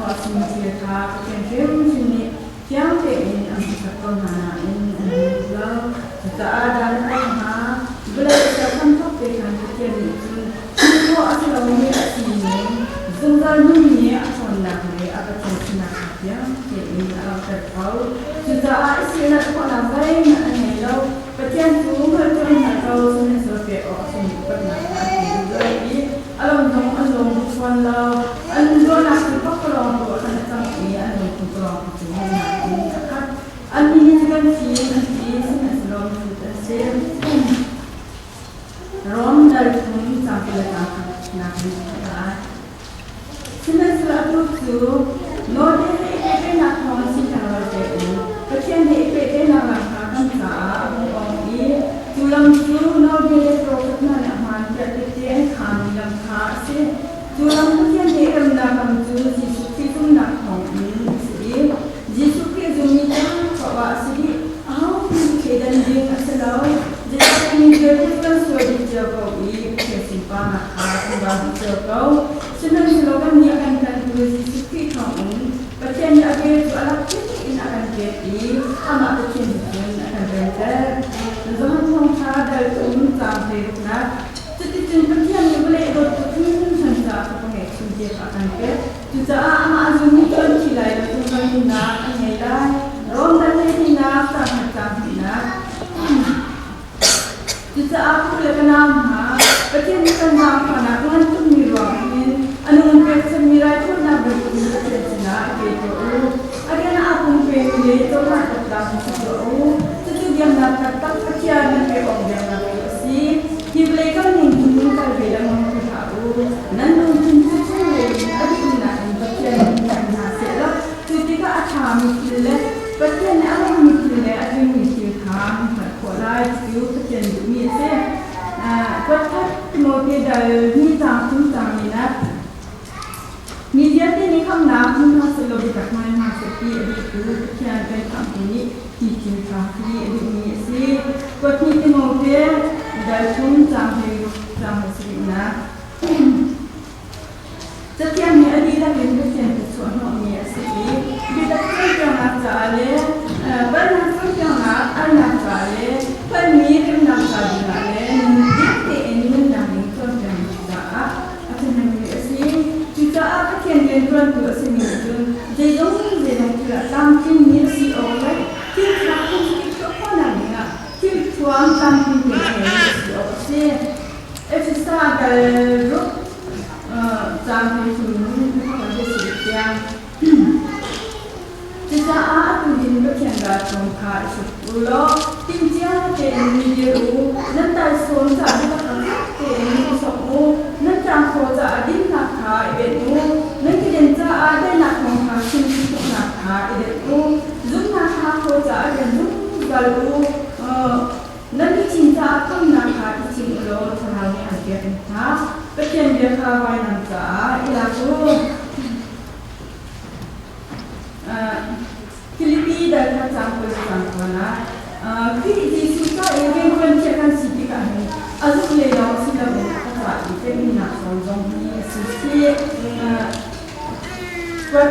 khawh a simi thil kha Pathian hrimhrim nih fiang tein a hmuhsak ko hna nain an duh lo. Cucaah dan a pek hna. Vawlei a ser hramthawk te khan Pathian nih cun hmuh khawh a si lomi a sining, zungzal nunmi a ṭhawnnak le a Pathian sinak kha fiang tein a langhter ko. Cucaah i silhnalh khawhnak zeihmanh an ngei lo. Pathian cu hngalh cu an hngalh ko, sihmanhsehlaw pek awk a simi upatnak kha an pe duh lo i a lawm zong an lawm duh fawn lo. An ruahnak cu pakpalawng tu ah khan a cang i an lungthin palawng tu cu nunnak in a khat. Annih hi cu kan fim an ti, sihmanhsehlaw mihrut an si. Rom dal thum cang le cang khatnak in a kai. Sihmanhsehlaw atu cu nawlbia he i pehtlaihnak thawngin siter lo tein Pathian he i pehtlaihnak lam kha kan caah a hung awng i cu lam cu nawlbia le profet hna nih a hmaan tiah tehte an khaanmi lam kha a si. Cu lam Pathian he i remnak lam cu Jesuh Khrih zumhnak thawngin a si i Jesuh Khrih zummi ca ah a si dih. Ahohmanh thleidan ding a si lo. Zeicahtiah mi vialte cu kan sual dih cio ko i Pathian sunparnak kha kan baa dih cio ko. Sihmanhsehlaw kannih a kan tlanhtu Jesuh Khrih thawngin Pathian nih a vel cu a lak in a kan pek i amah Pathian he cun a kan remter. Johan Thawngṭha dal um caang hleiruknak. Cuticun Pathian nih vawlei dawt tuk hringhran caah fapa ngeihchun te kha a kan pek. Cucaah amah a zummi cu an thi lai lo, zungzal nunnak an ngei lai. Rom dal hleihnih caang khat caang hnihnak. Cucaah ka u le ka nau hna, Pathian nih kan zaangfahnak ngan tukmi ruangah hin a nung pekchanmi raithawinak bantukin Pathian sinah i pe tuah u. A rian ah aa pumpemi le cohlan awktlak in si tuah u. Cucu biaknak taktak Pathian nan pek awk biaknak cu a si. Hi vawlei kan lungthin in kal ve lengmang ti hlah u. Nan lungthin cu chunglei in a duhnak in Pathian nih in hna sehlaw cu tikah a ṭhami thil le Pathian nih a hmangmi thil le a tlingmi thil kha nan hngalh khawh lai. Cucu Pathian duhmi a si. Kuatkhat Timote dal ni caang thum caang min ah Mi vialte nih khamhnak hmu hna sehlaw biatak ngai hna seh ti a duhtu Pathian kan khamhtu nih hi thil kha hi a duhmi a si. Kuathnih Timote dal thum caang 16 caang sarihnak. Cathiang nih a dihlak in Pathian thluachuah hnawhmi a si i biatak cawnpiaknak caah le palhnak cawnpiaknak alnak caah le hngalhmi remnak ca dingah le nun dik tein nunnak ding cawnpiaknak caah a ṭhahnemmi a si. Cucaah Pathian rianṭuantu a simi nih cun zeizong zeizong thil ah tlamtlingmi a si awk le thil ṭha phun tuah khawhnak dingah thil thuam tlamtling tein a si awk a si. Efesa dal ruk caang 13 tiang. Cucaah atu hin Pathian ralchung kha i hruk u law timhcia tein mi dir u, nan taisawm caah biatak tein i sok u, nan tlangkhaw caah dinnak kha i benh u, nan keden caah daihnak thawng kha chim tuknak kha i denh u, zumhnak kha khaw caah rian zungzal u. Nan i cin caah khamnak kha i chim u law thlarau nih an pek hna. Pathian bia kha vainam caah i lak u. Filipi dal kha caang 20 caang tuan ah Khrih Jesuh ca i rianṭuan thiah kan si tikah hin a zumh lei lawng si loin a ca i temhinnak zong zong hi a si chih. Kuat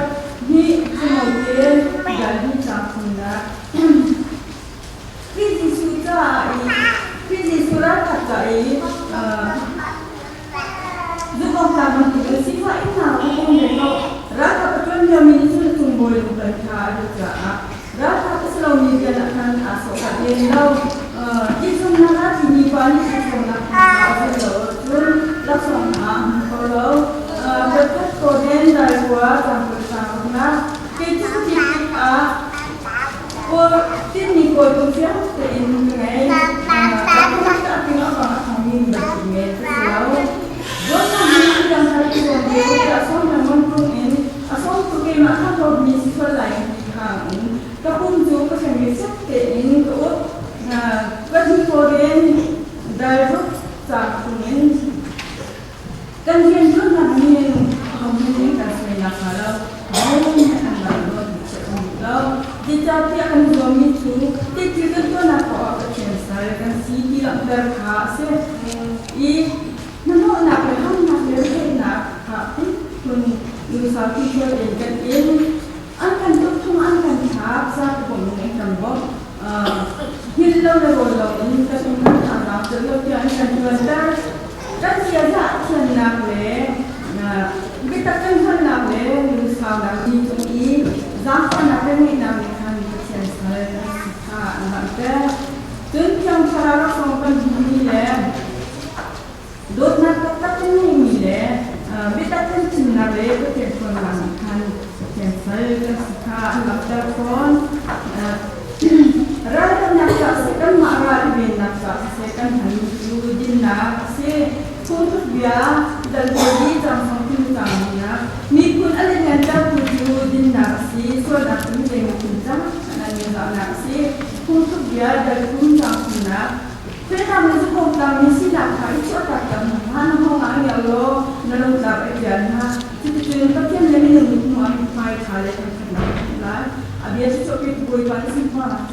hnih Timote dal hnih caang thumnak. Khrih Jesuh caah i Khrih Jesuh ralkap ca i Zumhawktlak bantukin sifah innak a um ve ko. Ralkap a ṭuan liomi nih cun a cung bawi lungkan kha a duh caah ralkap a si lomi rian ah khan aa sawhkanh len lo. Tihzumnak ah thimi pa nih laksawngnak kha a zulh lo ahcun laksawng hna a hmu kho lo. Voikhat kawden daikua cangkul sang Kei cu ka thih tikah Kawl tinmi kawl tung fiang tein ka ngei. Ka ping a bang a thangmi bantuk men ka si lo. Dawtnak hi an dang har ti zawn te tiah sawm lengmang tung in a sawm tu keimah kha hlawtmi si sual lai ti khang in ka pum cu ka hrem i fek tein ka ut. Ka hni dal ruk caang chung in Kan rianṭuannak nih ahohmanh nih kan sawi nakhnga lo ahohmanh an rak ruat chiah kan duh lo. Zeicahtiah kan zuammi cu thil kan tuahnak paoh ah Pathian sal kan si ti langhter kha a si. I hnahnawhnak le harnak le retheihnak kha phunphun Lungsau thinfual tein kan in. An kan tuk chung an kan thlak, zapi bawmh in an kan bawmh. Hngilh lo le rawl lo in kan um kan thazaang celh lo tiah an kan ṭuanter. Kan ziaza a thiannak le biatak kan hngalhnak le lungsaunak mi cung i zaangfahnak kan ngeihnak nih khan Pathian sal kan si kha an langhter. Cun Thiang Thlarau laksawng kan hmuhmi le dawtnak taktak kan ngeihmi le biatak kan chimnak le Pathian ṭhawnnak nih khan Pathian sal kan si kha an langhter fawn. Raldohnak caah siseh, kanmah ral i vennak caah siseh, kan hmanmi cu dinnak a si. Phungthluk bia dal pawl i cangsawng thim cangmi miphun a lianngantertu cu dinnak a si, sualnak cun zeimaw phun cang an ningzahnak a si. Phungthluk bia dal thum cang thumnak Khrihfa na zumhawktlakmi sinak kha i chuahtak ter hna hlah, na hngawng ah ngiau law na lungtlap i ṭial hna. Cuticun Pathian le minung mithmuh ah mithmai ṭha le thangṭhatnak na hmuh lai. A bia cu chuahpitu Bawipa na sin hna.